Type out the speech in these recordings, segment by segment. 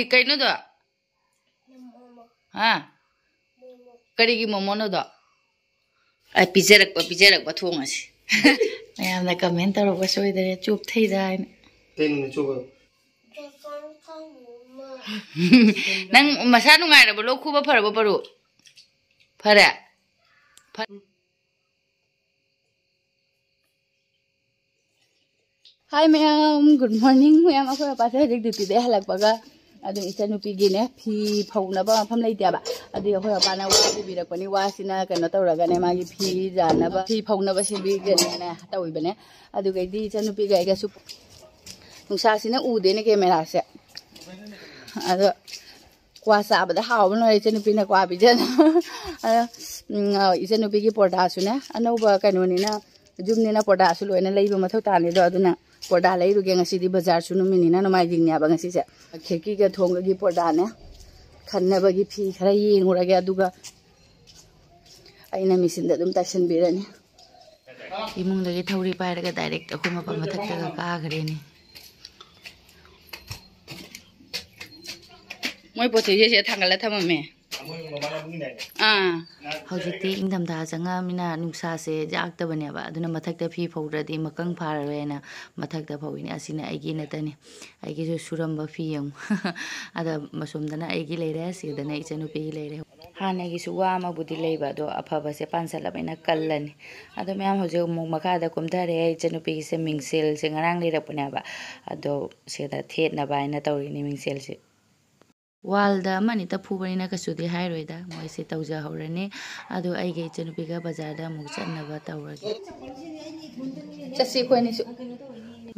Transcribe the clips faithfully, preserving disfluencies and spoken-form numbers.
ꯀꯩꯅꯣꯗꯣ? ꯍꯥ? ꯀꯔꯤꯒꯤ ꯃꯣꯃꯣꯅꯣꯗꯣ? ꯑꯩ ꯄꯤꯖꯔꯛꯄ, ꯄꯤꯖꯔꯛꯄ ꯊꯣꯡꯉꯁꯤ꯫ ꯃꯌꯥꯝꯅ comment ꯇꯧꯔꯛꯄ ꯁꯣꯏꯗꯔꯦ, ꯆꯣꯞꯊꯩꯗ ꯍꯥꯏꯅ꯫ ꯀꯩꯅꯣꯅꯦ ꯆꯣꯞꯄ? ꯅꯪ ꯃꯁꯥ ꯅꯨꯡꯉꯥꯏꯔꯕꯣ? ꯂꯣꯛ ꯈꯨꯕ ꯐꯔꯕꯣ, ꯄꯔꯨ? ꯐꯔꯦ? ꯐ- Hi ꯃꯌꯥꯝ, good morning ꯃꯌꯥꯝ꯫ ꯑꯩꯈꯣꯏ ꯃꯄꯥꯁꯦ ꯍꯧꯖꯤꯛ duty ꯗꯒꯤ ꯍꯜꯂꯛꯄꯒ ꯑꯗꯨꯝ ꯏꯆꯟꯅꯨꯄꯤꯒꯤꯅꯦ ꯐꯤ ꯐꯧꯅꯕ ꯃꯐꯝ ꯂꯩꯇꯦꯕ, ꯑꯗꯨꯒꯤ ꯑꯩꯈꯣꯏ ꯃꯄꯥꯅ ꯋꯥ ꯄꯨꯕꯤꯔꯛꯄꯅꯤ꯫ ꯋꯥꯁꯤꯅ ꯀꯩꯅꯣ ꯇꯧꯔꯒꯅꯦ, ꯃꯥꯒꯤ ꯐꯤ ꯌꯥꯅꯕ, ꯐꯤ ꯐꯧꯅꯕ ꯁꯦꯝꯕꯤꯒꯅꯤꯅ ꯇꯧꯕꯅꯦ꯫ ꯑꯗꯨꯒꯩꯗꯤ ꯏꯆꯟꯅꯨꯄꯤꯒ ꯑꯩꯒꯁꯨ, ꯅꯨꯡꯁꯥꯁꯤꯅ ꯎꯗꯦꯅꯦ camera ꯁꯦ, ꯑꯗꯣ ꯀ꯭ꯋꯥ ꯆꯥꯕꯗ ꯍꯥꯎꯕ ꯂꯣꯏꯔꯦ ꯏꯆꯟꯅꯨꯄꯤꯅ ꯀ꯭ꯋꯥ ꯄꯤꯖꯅ꯫ ꯑꯗꯣ, ꯎꯝ, ꯏꯆꯟꯅꯨꯄꯤꯒꯤ ꯄꯣꯔꯗꯥꯁꯨꯅꯦ ꯑꯅꯧꯕ ꯀꯩꯅꯣꯅꯤꯅ, ꯌꯨꯝꯅꯤꯅ ꯄꯣꯔꯗꯥꯁꯨ ꯂꯣꯏꯅ ꯂꯩꯕ ꯃꯊꯧ ꯇꯥꯅꯤꯗꯣ, ꯑꯗꯨꯅ ꯄꯣꯔꯗꯥ ꯂꯩꯔꯨꯒꯦ꯫ ꯉꯁꯤꯗꯤ ꯕꯖꯥꯔꯁꯨ ꯅꯨꯃꯤꯠꯅꯤꯅ, ꯅꯣꯡꯃꯥꯏꯖꯤꯡꯅꯦꯕ ꯉꯁꯤꯁꯦ꯫ ꯈꯤꯔꯀꯤꯒ ꯊꯣꯡꯒꯒꯤ ꯄꯣꯔꯗꯥꯅꯦ, ꯈꯟꯅꯕꯒꯤ ꯐꯤ ꯈꯔ ꯌꯦꯡꯉꯨꯔꯒꯦ, ꯑꯗꯨꯒ ꯑꯩꯅ ꯃꯦꯆꯤꯟꯗ ꯑꯗꯨꯝ ꯇꯥꯏꯁꯟꯕꯤꯔꯅꯤ꯫ ꯏꯃꯨꯡꯗꯒꯤ ꯊꯧꯔꯤ ꯄꯥꯏꯔꯒ direct ꯑꯩꯈꯣꯏ ꯃꯄꯥ ꯃꯊꯛꯇꯒ ꯀꯥꯈ꯭ꯔꯦꯅꯦ꯫ ꯃꯣꯏ ꯄꯣꯠ ꯆꯩꯁꯦ ꯁꯤꯗ ꯊꯥꯡꯒꯠꯂ ꯊꯝꯃꯝꯃꯦ꯫ ꯑꯥ꯫ ꯍꯧꯖꯤꯛꯇꯤ ꯏꯪꯊꯝꯊꯥ ꯆꯪꯉꯛꯑꯃꯤꯅ ꯅꯨꯡꯁꯥꯁꯦ ꯌꯥꯛꯇꯕꯅꯦꯕ, ꯑꯗꯨꯅ ꯃꯊꯛꯇ ꯐꯤ ꯐꯧꯗ꯭ꯔꯗꯤ ꯃꯀꯪ ꯐꯥꯔꯔꯣꯏꯅ ꯃꯊꯛꯇ ꯐꯧꯏꯅꯦ꯫ ꯑꯁꯤꯅ ꯑꯩꯒꯤ ꯅꯠꯇꯅꯤ, ꯑꯩꯒꯤꯁꯨ ꯁꯨꯔꯝꯕ ꯐꯤ ꯌꯦꯡꯉꯨ꯫ ꯑꯗ ꯃꯁꯣꯝꯗꯅ ꯑꯩꯒꯤ ꯂꯩꯔꯦ, ꯁꯤꯗꯅ ꯏꯆꯟꯅꯨꯄꯤꯒꯤ ꯂꯩꯔꯦ꯫ ꯍꯥꯟꯅꯒꯤꯁꯨ ꯋꯥ ꯑꯃꯕꯨꯗꯤ ꯂꯩꯕ, ꯑꯗꯣ ꯑꯐꯕꯁꯦ ꯄꯥꯟꯁꯜꯂꯕꯅꯤꯅ ꯀꯜꯂꯅꯤ꯫ ꯑꯗꯣ ꯃꯌꯥꯝ ꯍꯧꯖꯤꯛ ꯑꯃꯨꯛ ꯃꯈꯥꯗ ꯀꯨꯝꯊꯔꯦ꯫ ꯏꯆꯟꯅꯨꯄꯤꯒꯤꯁꯦ ꯃꯤꯡꯁꯦꯜꯁꯦ ꯉꯔꯥꯡ ꯂꯩꯔꯛꯄꯅꯦꯕ, ꯑꯗꯣ ꯁꯤꯗ ꯊꯦꯠꯅꯕ ꯍꯥꯏꯅ ꯇꯧꯔꯤꯅꯤ ꯃꯤꯡꯁꯦꯜꯁꯦ꯫ Wall ꯗ ꯑꯃ ꯑꯅꯤꯇ ꯐꯨꯕꯅꯤꯅ ꯀꯩꯁꯨꯗꯤ ꯍꯥꯏꯔꯣꯏꯗ, ꯃꯣꯏꯁꯦ ꯇꯧꯖꯍꯧꯔꯅꯤ꯫ ꯑꯗꯣ ꯑꯩꯒ ꯏꯆꯟꯅꯨꯄꯤꯒ ꯕꯖꯥꯔꯗ ꯑꯃꯨꯛ ꯆꯠꯅꯕ ꯇꯧꯔꯒꯦ꯫ ꯆꯠꯁꯤ ꯑꯩꯈꯣꯏ ꯑꯅꯤꯁꯨ꯫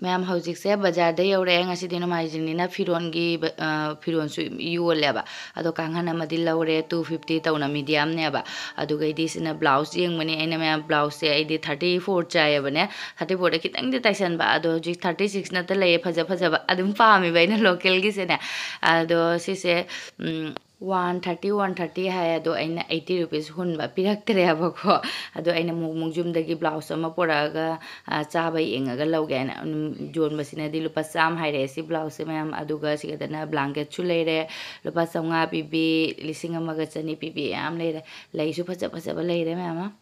ꯃꯌꯥꯝ ꯍꯧꯖꯤꯛꯁꯦ ꯕꯖꯥꯔꯗ ꯌꯧꯔꯛꯑꯦ꯫ ꯉꯁꯤꯗꯤ ꯅꯣꯡꯃꯥꯏꯖꯤꯡꯅꯤꯅ ꯐꯤꯔꯣꯟꯒꯤ ꯕ-, ꯑ, ꯐꯤꯔꯣꯟꯁꯨ ꯌꯣꯜꯂꯦꯕ꯫ ꯑꯗꯣ ꯀꯥꯡꯈꯟ ꯑꯃꯗꯤ ꯂꯧꯔꯦ, two fifty ꯇꯧꯅ medium ꯅꯦꯕ꯫ ꯑꯗꯨꯒꯩꯗꯤ ꯁꯤꯅ blouse ꯌꯦꯡꯕꯅꯦ ꯑꯩꯅ ꯃꯌꯥꯝ, blouse ꯁꯦ ꯑꯩꯗꯤ thirty four ꯆꯥꯏꯌꯦꯕꯅꯦ꯫ Thirty four ꯗ ꯈꯤꯇꯪꯗꯤ ꯇꯥꯏꯁꯟꯕ, ꯑꯗꯣ ꯍꯧꯖꯤꯛ thirty six ꯅꯠꯇ ꯂꯩꯌꯦ ꯐꯖ ꯐꯖꯕ꯫ ꯑꯗꯨꯝ ꯄꯥꯝꯃꯦꯕ ꯑꯩꯅ local ꯒꯤꯁꯦꯅꯦ꯫ ꯑꯗꯣ ꯁꯤꯁꯦ, ꯎꯝ, One thirty, one thirty ꯍꯥꯏ, ꯑꯗꯣ ꯑꯩꯅ eighty rupees ꯍꯨꯟꯕ, ꯄꯤꯔꯛꯇ꯭ꯔꯦꯕꯀꯣ꯫ ꯑꯗꯣ ꯑꯩꯅ ꯑꯃꯨꯛ ꯑꯃꯨꯛ ꯌꯨꯝꯗꯒꯤ blouse ꯑꯃ ꯄꯨꯔꯛꯑꯒ, ꯑ, ꯆꯥꯕ ꯌꯦꯡꯉꯒ ꯂꯧꯒꯦ ꯍꯥꯏꯅ꯫ ꯎꯝ, ꯌꯣꯟꯕꯁꯤꯅꯗꯤ ꯂꯨꯄꯥ ꯆꯥꯝꯃ ꯍꯥꯏꯔꯛꯑꯦ ꯁꯤ blouse ꯁꯦ ꯃꯌꯥꯝ꯫ ꯑꯗꯨꯒ ꯁꯤꯒꯗꯅ blanket ꯁꯨ ꯂꯩꯔꯦ, ꯂꯨꯄꯥ ꯆꯥꯝꯃꯉꯥ ꯄꯤꯕꯤ, ꯂꯤꯁꯤꯡ ꯑꯃꯒ ꯆꯅꯤ ꯄꯤꯕꯤ ꯌꯥꯝ ꯂꯩꯔꯦ꯫ ꯂꯩꯁꯨ ꯐꯖ ꯐꯖꯕ ꯂꯩꯔꯦ ꯃꯌꯥꯝ ꯑꯃ꯫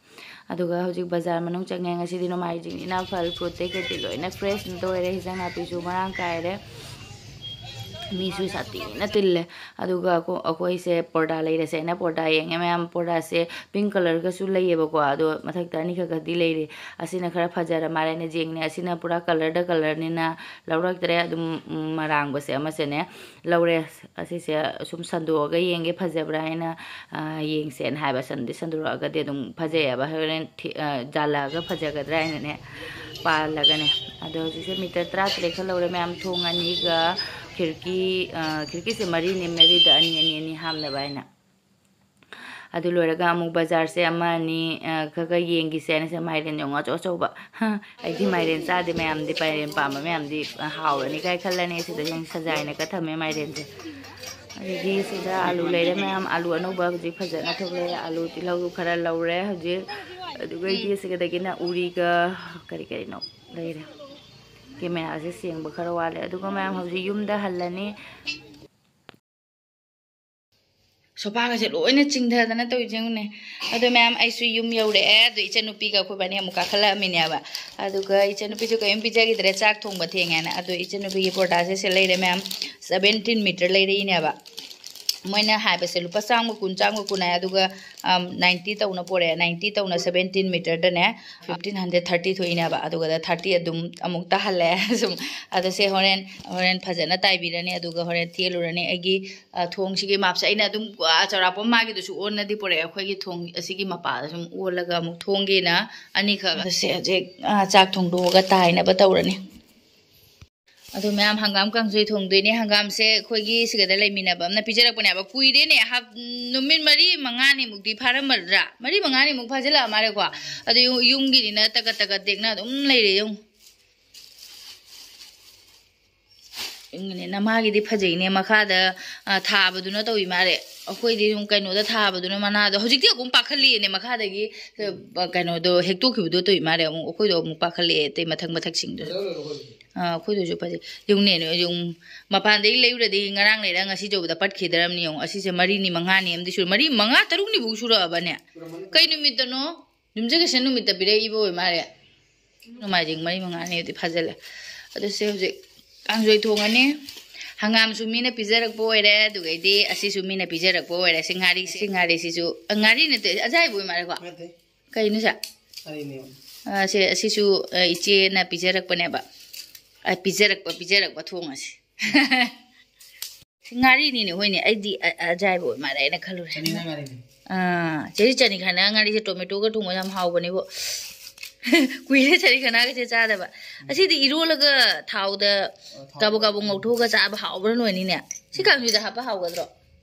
ꯑꯗꯨꯒ ꯍꯧꯖꯤꯛ ꯕꯖꯥꯔ ꯃꯅꯨꯡ ꯆꯪꯉꯦ꯫ ꯉꯁꯤꯗꯤ ꯅꯣꯡꯃꯥꯏꯖꯤꯡꯅꯤꯅ ꯐꯜ ꯐ꯭ꯔꯨꯠꯇꯩ ꯀꯩꯗꯩ ꯂꯣꯏꯅ fresh ꯇ ꯑꯣꯏꯔꯦ꯫ ꯍꯤꯟꯖꯥꯡ ꯅꯥꯄꯤꯁꯨ ꯃꯔꯥꯡ ꯀꯥꯏꯔꯦ꯫ ꯃꯤꯁꯨ ꯁꯥꯊꯤꯅ ꯇꯤꯜꯂꯦ꯫ ꯑꯗꯨꯒ ꯑꯩꯈꯣ-, ꯑꯩꯈꯣꯏꯁꯦ ꯄꯣꯔꯗꯥ ꯂꯩꯔꯁꯦꯅ ꯄꯣꯔꯗꯥ ꯌꯦꯡꯉꯦ ꯃꯌꯥꯝ꯫ ꯄꯣꯔꯗꯥꯁꯦ pink colour ꯒꯁꯨ ꯂꯩꯌꯦꯕꯀꯣ, ꯑꯗꯣ ꯃꯊꯛꯇ ꯑꯅꯤꯈꯛ ꯈꯛꯇꯤ ꯂꯩꯔꯤ꯫ ꯑꯁꯤꯅ ꯈꯔ ꯐꯖꯔ ꯃꯥꯜꯂꯦꯅ ꯌꯦꯡꯉꯤꯅꯦ꯫ ꯑꯁꯤꯅ ꯄꯨꯔꯥ colour ꯗ colour ꯅꯤꯅ ꯂꯧꯔꯛꯇ꯭ꯔꯦ꯫ ꯑꯗꯨꯝ, ꯎꯝ, ꯃꯔꯥꯡꯕꯁꯦ ꯑꯃꯁꯦꯅꯦ ꯂꯧꯔꯦ꯫ ꯑꯁꯤꯁꯦ ꯁꯨꯝ ꯁꯟꯗꯣꯛꯑꯒ ꯌꯦꯡꯒꯦ ꯐꯖꯕ꯭ꯔꯥ ꯍꯥꯏꯅ, ꯑ, ꯌꯦꯡꯁꯦꯅ ꯍꯥꯏꯕ꯫ ꯁꯟꯗꯤ ꯁꯟꯗꯣꯔꯛꯑꯒꯗꯤ ꯑꯗꯨꯝ ꯐꯖꯩꯑꯕ꯫ ꯍꯣꯔꯦꯟ ꯊꯤ-, ꯑ, ꯖꯥꯜꯂꯛꯑꯒ ꯐꯖꯒꯗ꯭ꯔꯥ ꯍꯥꯏꯅꯅꯦ ꯄꯥꯜꯂꯒꯅꯦ꯫ ꯑꯗꯣ ꯍꯧꯖꯤꯛꯁꯦ ꯃꯤꯇꯔ ꯇꯔꯥꯇꯔꯦꯠ ꯈꯛ ꯂꯧꯔꯦ ꯃꯌꯥꯝ꯫ ꯊꯣꯡ ꯑꯅꯤꯒ ꯈꯤꯔꯀꯤ, ꯑ, ꯈꯤꯔꯀꯤꯁꯦ ꯃꯔꯤꯅꯦ, ꯃꯔꯤꯗ ꯑꯅꯤ, ꯑꯅꯤ, ꯑꯅꯤ ꯍꯥꯞꯅꯕ ꯍꯥꯏꯅ꯫ ꯑꯗꯨ ꯂꯣꯏꯔꯒ ꯑꯃꯨꯛ ꯕꯖꯥꯔꯁꯦ ꯑꯃ ꯑꯅꯤ, ꯑ, ꯈꯔ ꯈꯔ ꯌꯦꯡꯈꯤꯁꯦ ꯍꯥꯏꯅ ꯁꯦ ꯃꯥꯏꯔꯦꯟ ꯌꯦꯡꯉꯣ, ꯑꯆꯧ ꯑꯆꯧꯕ꯫ ꯍ, ꯑꯩꯗꯤ ꯃꯥꯏꯔꯦꯟ ꯆꯥꯗꯦ, ꯃꯌꯥꯝꯗꯤ ꯃꯥꯏꯔꯦꯟ ꯄꯥꯝꯕ ꯃꯌꯥꯝꯗꯤ, ꯑ, ꯍꯥꯎꯔꯅꯤ ꯀꯥꯏ ꯈꯜꯂꯅꯤ꯫ ꯁꯤꯗ ꯁꯨꯝ ꯁꯖꯥꯏꯅꯒ ꯊꯝꯃꯦ ꯃꯥꯏꯔꯦꯟꯁꯦ꯫ ꯑꯗꯒꯤ ꯁꯤꯗ ꯑꯥꯂꯨ ꯂꯩꯔꯦ ꯃꯌꯥꯝ, ꯑꯥꯂꯨ ꯑꯅꯧꯕ ꯍꯧꯖꯤꯛ ꯐꯖꯅ ꯊꯣꯛꯂꯛꯑꯦ꯫ ꯑꯥꯂꯨ ꯇꯤꯜꯍꯧ ꯈꯔ ꯂꯧꯔꯦ ꯍꯧꯖꯤꯛ, ꯑꯗꯨꯒ ꯑꯩꯗꯤ ꯁꯤꯒꯗꯒꯤꯅ ꯎꯔꯤꯒ ꯀꯔꯤ ꯀꯔꯤꯅꯣ ꯂꯩꯔꯦ꯫ ꯀꯦꯃꯦꯔꯥꯁꯦ ꯁꯦꯡꯕ ꯈꯔ ꯋꯥꯠꯂꯦ꯫ ꯑꯗꯨꯒ ꯃꯌꯥꯝ ꯍꯧꯖꯤꯛ ꯌꯨꯝꯗ ꯍꯜꯂꯅꯤ꯫ ꯁꯣꯐꯥꯒꯁꯦ ꯂꯣꯏꯅ ꯆꯤꯡꯊꯗꯅ ꯇꯧꯔꯤꯁꯦ ꯌꯦꯡꯉꯨꯅꯦ꯫ ꯑꯗꯣ ꯃꯌꯥꯝ, ꯑꯩꯁꯨ ꯌꯨꯝ ꯌꯧꯔꯛꯑꯦ꯫ ꯑꯗꯣ ꯏꯆꯟꯅꯨꯄꯤꯒ ꯑꯩꯈꯣꯏ ꯏꯕꯥꯅꯤ ꯑꯃꯨꯛ ꯀꯥꯈꯠꯂꯛꯑꯝꯃꯤꯅꯦꯕ꯫ ꯑꯗꯨꯒ ꯏꯆꯟꯅꯨꯄꯤꯁꯨ ꯀꯔꯤꯝ ꯄꯤꯖꯈꯤꯗ꯭ꯔꯦ, ꯆꯥꯛ ꯊꯣꯡꯕ ꯊꯦꯡꯉꯦꯅ꯫ ꯑꯗꯣ ꯏꯆꯟꯅꯨꯄꯤꯒꯤ ꯄꯣꯔꯗꯥꯁꯦ ꯁꯤ ꯂꯩꯔꯦ ꯃꯌꯥꯝ, seventeen meter ꯂꯩꯔꯛꯏꯅꯦꯕ꯫ ꯃꯣꯏꯅ ꯍꯥꯏꯕꯁꯦ ꯂꯨꯄꯥ ꯆꯥꯝꯃꯒ ꯀꯨꯟ, ꯆꯥꯝꯃꯒ ꯀꯨꯟ ꯍꯥꯏ, ꯑꯗꯨꯒ, ꯑꯝ, ninety ꯇꯧꯅ ꯄꯣꯔꯛꯑꯦ꯫ Ninety ꯇꯧꯅ seventeen meter ꯗꯅꯦ fifteen hundred thirty ꯊꯣꯛꯏꯅꯦꯕ꯫ ꯑꯗꯨꯒ thirty ꯑꯗꯨꯝ ꯑꯃꯨꯛ ꯇꯥꯍꯜꯂꯦ꯫ ꯁꯨꯝ, ꯑꯗꯣ ꯁꯦ ꯍꯣꯔꯦꯟ, ꯍꯣꯔꯦꯟ ꯐꯖꯅ ꯇꯥꯏꯕꯤꯔꯅꯤ꯫ ꯑꯗꯨꯒ ꯍꯣꯔꯦꯟ ꯊꯦꯜꯂꯨꯔꯅꯤ꯫ ꯑꯩꯒꯤ, ꯑ, ꯊꯣꯡꯁꯤꯒꯤ ꯃꯥꯞꯁꯦ ꯑꯩꯅ ꯑꯗꯨꯝ, ꯑ, ꯆꯥꯎꯔꯥꯛꯄ ꯃꯥꯒꯤꯗꯨꯁꯨ ꯑꯣꯟꯅꯗꯤ ꯄꯨꯔꯛꯑꯦ꯫ ꯑꯩꯈꯣꯏꯒꯤ ꯊꯣꯡ ꯑꯁꯤꯒꯤ ꯃꯄꯥꯗ ꯁꯨꯝ ꯑꯣꯜꯂꯒ ꯑꯃꯨꯛ ꯊꯣꯡꯒꯤꯅ ꯑꯅꯤꯈꯛ꯫ ꯑꯗꯣ ꯁꯦ ꯍꯧꯖꯤꯛ, ꯑ, ꯆꯥꯛ ꯊꯣꯡꯗꯣꯛꯑꯒ ꯇꯥꯏꯅꯕ ꯇꯧꯔꯅꯤ꯫ ꯑꯗꯣ ꯃꯌꯥꯝ, ꯍꯪꯒꯥꯝ ꯀꯥꯡꯁꯣꯏ ꯊꯣꯡꯗꯣꯏꯅꯦ꯫ ꯍꯪꯒꯥꯝꯁꯦ ꯑꯩꯈꯣꯏꯒꯤ ꯁꯤꯒꯗ ꯂꯩꯃꯤꯟꯅꯕ ꯑꯃꯅ ꯄꯤꯖꯔꯛꯄꯅꯦꯕ꯫ ꯀꯨꯏꯔꯦꯅꯦ, ꯍꯞ-, ꯅꯨꯃꯤꯠ ꯃꯔꯤ ꯃꯉꯥꯅꯤꯃꯨꯛꯇꯤ ꯐꯥꯔꯝꯃꯗ꯭ꯔꯥ? ꯃꯔꯤ ꯃꯉꯥꯅꯤꯃꯨꯛ ꯐꯥꯖꯤꯜꯂꯛꯑ ꯃꯥꯜꯂꯦꯀꯣ꯫ ꯑꯗꯣ ꯌꯨꯝ-, ꯌꯨꯝꯒꯤꯅꯤꯅ ꯇꯒꯠ ꯇꯒꯠ ꯇꯦꯛꯅ ꯑꯗꯨꯝ ꯂꯩꯔꯦ ꯌꯦꯡꯉꯨ꯫ ꯏꯪꯉꯤꯅꯦ, ꯅꯃꯥꯒꯤꯗꯤ ꯐꯖꯩꯅꯦ, ꯃꯈꯥꯗ, ꯑ, ꯊꯥꯕꯗꯨꯅ ꯇꯧꯏ ꯃꯥꯜꯂꯦ꯫ ꯑꯩꯈꯣꯏꯗꯤ ꯑꯗꯨꯝ ꯀꯩꯅꯣꯗ ꯊꯥꯕꯗꯨꯅ ꯃꯅꯥꯗꯣ, ꯍꯧꯖꯤꯛꯇꯤ ꯑꯃꯨꯛ ꯄꯥꯈꯠꯂꯛꯑꯦꯅꯦ, ꯃꯈꯥꯗꯒꯤ, ꯑ, ꯀꯩꯅꯣꯗꯣ ꯍꯦꯛꯇꯣꯛꯈꯤꯕꯗꯣ ꯇꯧꯏ ꯃꯥꯜꯂꯦ꯫ ꯑꯃꯨꯛ ꯑꯩꯈꯣꯏꯗꯣ ꯑꯃꯨꯛ ꯄꯥꯈꯠꯂꯛꯑꯦ, ꯑꯇꯩ ꯃꯊꯛ ꯃꯊꯛꯁꯤꯡꯗꯣ꯫ ꯑ, ꯑꯩꯈꯣꯏꯗꯨꯁꯨ ꯐꯖꯩ꯫ ꯌꯦꯡꯉꯨꯅꯦ, ꯌꯦꯡꯉꯨ, ꯃꯄꯥꯟꯗꯒꯤ ꯂꯩꯔꯨꯔꯗꯤ ꯉꯔꯥꯡ ꯂꯩꯔ ꯉꯁꯤ ꯇꯧꯕꯗ ꯄꯠꯈꯤꯗ꯭ꯔꯕꯅꯤ꯫ ꯌꯦꯡꯉꯨ, ꯑꯁꯤꯁꯦ ꯃꯔꯤꯅꯤ ꯃꯉꯥꯅꯤ ꯑꯃꯗꯤ ꯁꯨꯔꯦ, ꯃꯔꯤ, ꯃꯉꯥ, ꯇꯔꯨꯛꯅꯤꯐꯨ ꯁꯨꯔꯛꯑꯕꯅꯦ꯫ ꯀꯩ ꯅꯨꯃꯤꯠꯇꯅꯣ? ꯌꯨꯝꯖꯀꯩꯁ ꯅꯨꯃꯤꯠꯇ ꯄꯤꯔꯛꯏꯕ ꯑꯣꯏ ꯃꯥꯜꯂꯦ꯫ ꯅꯣꯡꯃꯥꯏꯖꯤꯡ ꯃꯔꯤ ꯃꯉꯥꯅꯤꯗꯤ ꯐꯥꯖꯤꯜꯂꯦ꯫ ꯑꯗꯨ ꯁꯤ ꯍꯧꯖꯤꯛ ꯀꯥꯡꯁꯣꯏ ꯊꯣꯡꯉꯅꯤ꯫ ꯍꯪꯒꯥꯝꯁꯨ ꯃꯤꯅ ꯄꯤꯖꯔꯛꯄ ꯑꯣꯏꯔꯦ, ꯑꯗꯨꯒꯩꯗꯤ ꯑꯁꯤꯁꯨ ꯃꯤꯅ ꯄꯤꯖꯔꯛꯄ ꯑꯣꯏꯔꯦ꯫ ꯁꯤ ꯉꯥꯔꯤ, ꯁꯤ ꯉꯥꯔꯤꯁꯤꯁꯨ, ꯑ, ꯉꯥꯔꯤ ꯅꯠꯇꯦ, ꯑꯖꯥꯏꯕ ꯑꯣꯏ ꯃꯥꯜꯂꯦꯀꯣ꯫ ꯅꯠꯇꯦ꯫ ꯀꯩꯅꯣ ꯁꯦ? ꯉꯥꯔꯤꯅꯦ꯫ ꯑ, ꯁꯦ, ꯑꯁꯤꯁꯨ, ꯑ, ꯏꯆꯦꯅ ꯄꯤꯖꯔꯛꯄꯅꯦꯕ꯫ ꯑ, ꯄꯤꯖꯔꯛꯄ, ꯄꯤꯖꯔꯛꯄ ꯊꯣꯡꯉꯁꯤ꯫ ꯁꯤ ꯉꯥꯔꯤꯅꯤꯅꯦ, ꯍꯣꯏꯅꯦ, ꯑꯩꯗꯤ ꯑ-, ꯑꯖꯥꯏꯕ ꯑꯣꯏ ꯃꯥꯜꯂꯦ ꯍꯥꯏꯅ ꯈꯜꯂꯨꯔꯦ꯫ ꯆꯅꯤꯅ ꯉꯥꯔꯤꯅꯤ꯫ ꯑꯥ, ꯆꯦ ꯆꯅꯤꯈꯥꯅ ꯉꯥꯔꯤꯁꯦ ꯇꯣꯃꯦꯇꯣꯒ ꯊꯣꯡꯕ ꯌꯥꯝ ꯍꯥꯎꯕꯅꯦꯕꯣ꯫ ꯀꯨꯏꯔꯦ ꯆꯅꯤꯈꯥꯅꯒꯁꯦ ꯆꯥꯗꯕ꯫ ꯑꯁꯤꯗꯤ ꯏꯔꯣꯜꯂꯒ ꯊꯥꯎꯗ ꯑ, ꯊꯥꯎ ꯀꯥꯕꯛ ꯀꯥꯕꯛ ꯉꯧꯊꯣꯛꯑꯒ ꯆꯥꯕ ꯍꯥꯎꯕ꯭ꯔꯥ ꯂꯣꯏꯅꯤꯅꯦ꯫ ꯁꯤ ꯀꯥꯡꯁꯣꯏꯗ ꯍꯥꯞꯄ ꯍꯥꯎꯒꯗ꯭ꯔꯣ?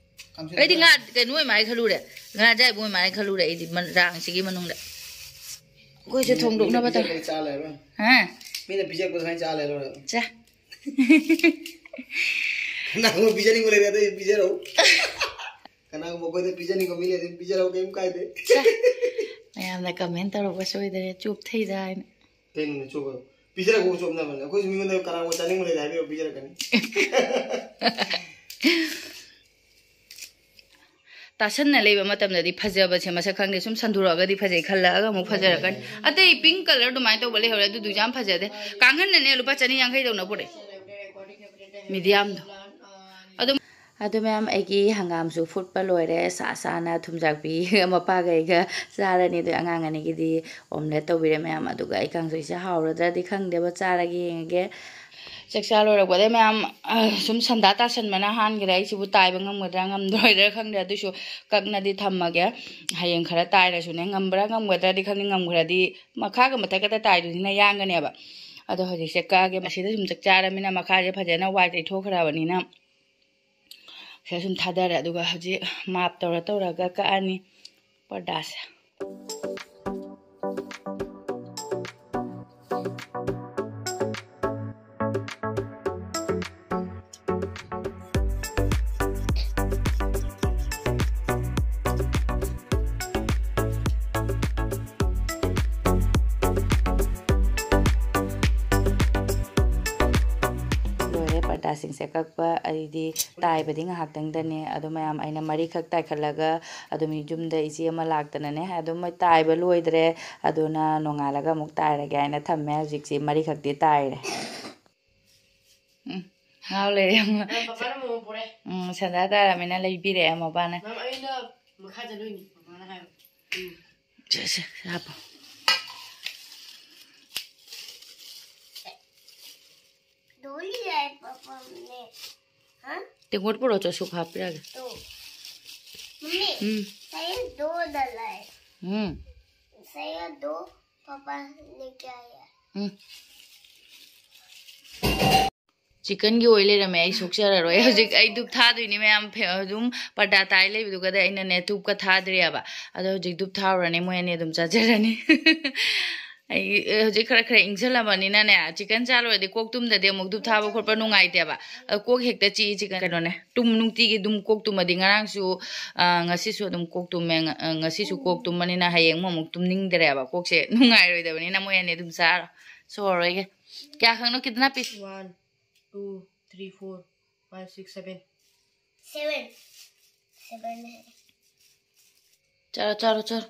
ꯀꯥꯡꯁꯣꯏꯗ ꯑꯩꯗꯤ ꯉꯥ ꯍꯥꯞꯄ ꯀꯩꯅꯣ ꯑꯣꯏ ꯃꯥꯜꯂꯦ ꯈꯜꯂꯨꯔꯦ, ꯉꯥ ꯑꯖꯥꯏꯕ ꯑꯣꯏ ꯃꯥꯜꯂꯦ ꯈꯜꯂꯨꯔꯦ ꯑꯩꯗꯤ ꯃꯟ-, ꯔꯥꯡꯁꯤꯒꯤ ꯃꯅꯨꯡꯗ꯫ ꯑꯩꯈꯣꯏꯁꯦ ꯃꯤꯅ ꯊꯣꯡꯗꯣꯛꯅꯕ ꯄꯤꯖꯕ ꯇꯧꯔꯦ꯫ ꯆꯥ ꯂꯩꯔꯣꯏ꯫ ꯍꯥ? ꯃꯤꯅ ꯄꯤꯖꯔꯛꯄ ꯁꯨꯃꯥꯏꯅ ꯆꯥ ꯂꯩꯔꯣꯏ꯫ ꯆꯥ꯫ ꯀꯅꯥꯒꯨꯝꯕ ꯄꯤꯖꯅꯤꯡꯕ ꯂꯩꯔꯦ, ꯑꯗꯨ ꯄꯤꯖꯔꯛꯎ꯫ ꯀꯅꯥꯒꯨꯝꯕ ꯑꯩꯈꯣꯏꯗ ꯄꯤꯖꯅꯤꯡꯕ ꯃꯤ ꯂꯩꯔꯗꯤ ꯄꯤꯖꯔꯛꯎ, ꯀꯩꯝ ꯀꯥꯏꯗꯦ꯫ ꯃꯌꯥꯝꯅ comment ꯇꯧꯔꯛꯄ ꯁꯣꯏꯗꯔꯦ, ꯆꯣꯞꯊꯩꯗ ꯍꯥꯏꯅ꯫ ꯀꯩꯅꯣꯅꯦ ꯆꯣꯞꯄ? ꯄꯤꯖꯔꯛꯄ ꯆꯣꯞꯅꯕꯅꯦ꯫ ꯑꯩꯈꯣꯏꯁꯨ ꯃꯤꯉꯣꯟꯗ ꯀꯅꯥꯒꯨꯝꯕ ꯆꯥꯅꯤꯡꯕ ꯂꯩꯔꯦ ꯍꯥꯏꯕꯤꯔꯛꯑꯣ, ꯄꯤꯖꯔꯛꯀꯅꯤ꯫ ꯇꯥꯁꯟꯅ ꯂꯩꯕ ꯃꯇꯝꯗꯗꯤ ꯐꯖꯕꯁꯦ ꯃꯁꯛ ꯈꯪꯗꯦ, ꯁꯨꯝ ꯁꯟꯗꯣꯔꯛꯑꯒꯗꯤ ꯐꯖꯩ ꯈꯜꯂꯛꯑꯒ ꯑꯃꯨꯛ ꯐꯖꯔꯛꯀꯅꯤ꯫ ꯑꯇꯩ pink colour ꯑꯗꯨꯃꯥꯏꯅ ꯇꯧꯕ ꯂꯩꯍꯧꯔꯦ, ꯑꯗꯨꯗꯨꯁꯨ ꯌꯥꯝ ꯐꯖꯗꯦ꯫ ꯀꯥꯡꯍꯟꯅꯅꯦ ꯂꯨꯄꯥ ꯆꯅꯤ ꯌꯥꯡꯈꯩ ꯇꯧꯅ ꯄꯨꯔꯛꯑꯦ, mediumꯗꯣ꯫ ꯑꯗꯨꯝ ꯑꯗꯨ ꯃꯌꯥꯝ, ꯑꯩꯒꯤ ꯍꯪꯒꯥꯝꯁꯨ ꯐꯨꯠꯄ ꯂꯣꯏꯔꯦ꯫ ꯁꯥ ꯁꯥꯅ ꯊꯨꯝꯖꯥꯛꯄꯤ ꯃꯄꯥꯒ ꯑꯩꯒ ꯆꯥꯔꯅꯤ꯫ ꯑꯗꯨ ꯑꯉꯥꯡ ꯑꯅꯤꯒꯤꯗꯤ omelette ꯇꯧꯕꯤꯔꯦ ꯃꯌꯥꯝ꯫ ꯑꯗꯨꯒ ꯑꯩ ꯀꯥꯡꯁꯣꯏꯁꯦ ꯍꯥꯎꯔꯗ꯭ꯔꯗꯤ ꯈꯪꯗꯦꯕ, ꯆꯥꯔꯒ ꯌꯦꯡꯉꯒꯦ꯫ ꯆꯥꯛ ꯆꯥ ꯂꯣꯏꯔꯛꯄꯗ ꯃꯌꯥꯝ, ꯑ, ꯁꯨꯝ ꯁꯟꯗꯥ ꯇꯥꯁꯟꯕꯅ ꯍꯥꯟꯈ꯭ꯔꯦ꯫ ꯑꯩꯁꯤꯕꯨ ꯇꯥꯏꯕ ꯉꯝꯒꯗ꯭ꯔꯥ ꯉꯝꯗꯣꯏꯗ꯭ꯔꯥ ꯈꯪꯗ꯭ꯔꯦ꯫ ꯑꯗꯨꯏꯁꯨ ꯀꯛꯅꯗꯤ ꯊꯝꯃꯒꯦ꯫ ꯍꯌꯦꯡ ꯈꯔ ꯇꯥꯏꯔꯁꯨꯅꯦ, ꯉꯝꯕ꯭ꯔꯥ ꯉꯝꯒꯗ꯭ꯔꯗꯤ ꯈꯪꯗꯦ, ꯉꯝꯈ꯭ꯔꯗꯤ ꯃꯈꯥꯒ ꯃꯊꯛꯀꯗ ꯇꯥꯏꯗꯨꯅꯤꯅ ꯌꯥꯡꯒꯅꯦꯕ꯫ ꯑꯗꯣ ꯍꯧꯖꯤꯛꯁꯦ ꯀꯛꯑꯒꯦ꯫ ꯃꯁꯤꯗ ꯁꯨꯝ ꯆꯥꯛ ꯆꯥꯔꯃꯤꯅ ꯃꯈꯥꯁꯦ ꯐꯖꯅ ꯋꯥꯏ ꯇꯩꯊꯣꯛꯈ꯭ꯔꯕꯅꯤꯅ ꯁꯤꯗ ꯁꯨꯝ ꯊꯥꯗꯔꯦ꯫ ꯑꯗꯨꯒ ꯍꯧꯖꯤꯛ ꯃꯥꯞ ꯇꯧꯔ ꯇꯧꯔꯒ ꯀꯛꯑꯅꯤ ꯄꯔꯗꯥꯁꯦ꯫ ꯁꯦ ꯀꯛꯄ ꯑꯩꯗꯤ ꯇꯥꯏꯕꯗꯤ ꯉꯥꯏꯍꯥꯛꯇꯪꯗꯅꯦ꯫ ꯑꯗꯣ ꯃꯌꯥꯝ, ꯑꯩꯅ ꯃꯔꯤꯈꯛ ꯇꯥꯏꯈꯠꯂꯒ ꯑꯗꯨꯝ ꯌꯨꯝꯗ ꯏꯆꯦ ꯑꯃ ꯂꯥꯛꯇꯅꯅꯦ ꯑꯗꯨꯝ ꯃꯣꯏ ꯇꯥꯏꯕ ꯂꯣꯏꯗ꯭ꯔꯦ꯫ ꯑꯗꯨꯅ ꯅꯣꯡꯉꯥꯜꯂꯒ ꯑꯃꯨꯛ ꯇꯥꯏꯔꯒꯦ ꯍꯥꯏꯅ ꯊꯝꯃꯦ꯫ ꯍꯧꯖꯤꯛꯁꯤ ꯃꯔꯤꯈꯛꯇꯤ ꯇꯥꯏꯔꯦ꯫ ꯎꯝ, ꯉꯥꯎ ꯂꯩꯔꯦ ꯑꯃ꯫ ꯅꯪ ꯄꯥꯄꯥꯅ ꯃꯣꯃꯣ ꯄꯨꯔꯛꯑꯦ꯫ ꯎꯝ, ꯁꯟꯗꯥ ꯇꯥꯔꯃꯤꯅ ꯂꯩꯕꯤꯔꯛꯑꯦ ꯃꯄꯥꯅ꯫ ꯅꯪ ꯑꯩꯅ ꯃꯈꯥ ꯆꯠꯂꯨꯏꯅꯤ, ꯃꯃꯥꯅ ꯍꯥꯏꯕ꯫ ꯎꯝ꯫ ꯁꯦ, ꯁꯦ, ꯁꯦ ꯍꯥꯞꯄꯣ꯫ ꯗꯣꯂꯤ ꯂꯥꯏ ꯄꯥꯄꯥꯅꯦ꯫ ꯍꯥ? ꯇꯦꯡꯀꯣꯠ ꯄꯨꯔꯛꯑꯣ, ꯆꯠꯁꯨ ꯍꯥꯞꯄꯤꯔꯒꯦ꯫ ꯇꯣ꯫ ꯃꯝꯃꯤ, ꯎꯝ꯫ ꯁꯌꯦꯟ ꯗꯣꯗ ꯂꯥꯏ꯫ ꯎꯝ꯫ ꯁꯌꯦꯟ ꯗꯣ ꯄꯥꯄꯥ ꯂꯦꯀꯦ ꯑꯥꯌꯥ꯫ ꯎꯝ꯫ ꯆꯤꯛꯀꯟꯒꯤ ꯑꯣꯏ ꯂꯩꯔꯝꯃꯦ꯫ ꯑꯩ ꯁꯣꯛꯆꯔꯔꯣꯏ꯫ ꯍꯧꯖꯤꯛ ꯑꯩ ꯙꯨꯞ ꯊꯥꯗꯣꯏꯅꯤ ꯃꯌꯥꯝ꯫ ꯐꯦ-, ꯑꯗꯨꯝ ꯄꯔꯗꯥ ꯇꯥꯏ ꯂꯩꯕꯗꯨꯒꯗ ꯑꯩꯅꯅꯦ ꯙꯨꯞꯀ ꯊꯥꯗ꯭ꯔꯤꯑꯕ꯫ ꯑꯗꯣ ꯍꯧꯖꯤꯛ ꯙꯨꯞ ꯊꯥꯔꯨꯔꯅꯤ, ꯃꯣꯏ ꯑꯅꯤ ꯑꯗꯨꯝ ꯆꯥꯖꯔꯅꯤ꯫ ꯑꯩ, ꯑꯦ, ꯍꯧꯖꯤꯛ ꯈꯔ ꯈꯔ ꯏꯪꯁꯜꯂꯕꯅꯤꯅꯅꯦ, ꯆꯤꯛꯀꯟ ꯆꯥ ꯂꯣꯏꯔꯗꯤ ꯀꯣꯛ ꯇꯨꯝꯗꯗꯤ ꯑꯃꯨꯛ ꯙꯨꯞ ꯊꯥꯕ ꯈꯣꯠꯄ ꯅꯨꯡꯉꯥꯏꯇꯦꯕ꯫ ꯑ, ꯀꯣꯛ ꯍꯦꯛꯇ ꯆꯤꯛꯏ ꯆꯤꯛꯀꯟ ꯀꯩꯅꯣꯅꯦ꯫ ꯇꯨꯝ, ꯅꯨꯡꯇꯤꯒꯤ ꯑꯗꯨꯝ ꯀꯣꯛ ꯇꯨꯝꯃꯗꯤ, ꯉꯔꯥꯡꯁꯨ, ꯑ, ꯉꯁꯤꯁꯨ ꯑꯗꯨꯝ ꯀꯣꯛ ꯇꯨꯝꯃꯦ꯫ ꯉ-, ꯑ, ꯉꯁꯤꯁꯨ ꯀꯣꯛ ꯇꯨꯝꯕꯅꯤꯅ ꯍꯌꯦꯡ ꯑꯃꯨꯛ ꯇꯨꯝꯅꯤꯡꯗ꯭ꯔꯦꯕ꯫ ꯀꯣꯛꯁꯦ ꯅꯨꯡꯉꯥꯏꯔꯣꯏꯗꯕꯅꯤꯅ ꯃꯣꯏ ꯑꯅꯤ ꯑꯗꯨꯝ ꯆꯥꯔꯣ꯫ ꯁꯣꯔꯔꯣꯏꯒꯦ꯫ ꯀꯌꯥ ꯈꯛꯅꯣ? ꯀꯤꯇꯅꯥ piece? One, two, three, four, five, six, seven. Seven. Seven ꯍꯥꯏ꯫ ꯆꯥꯔꯣ, ꯆꯥꯔꯣ, ꯆꯥꯔꯣ꯫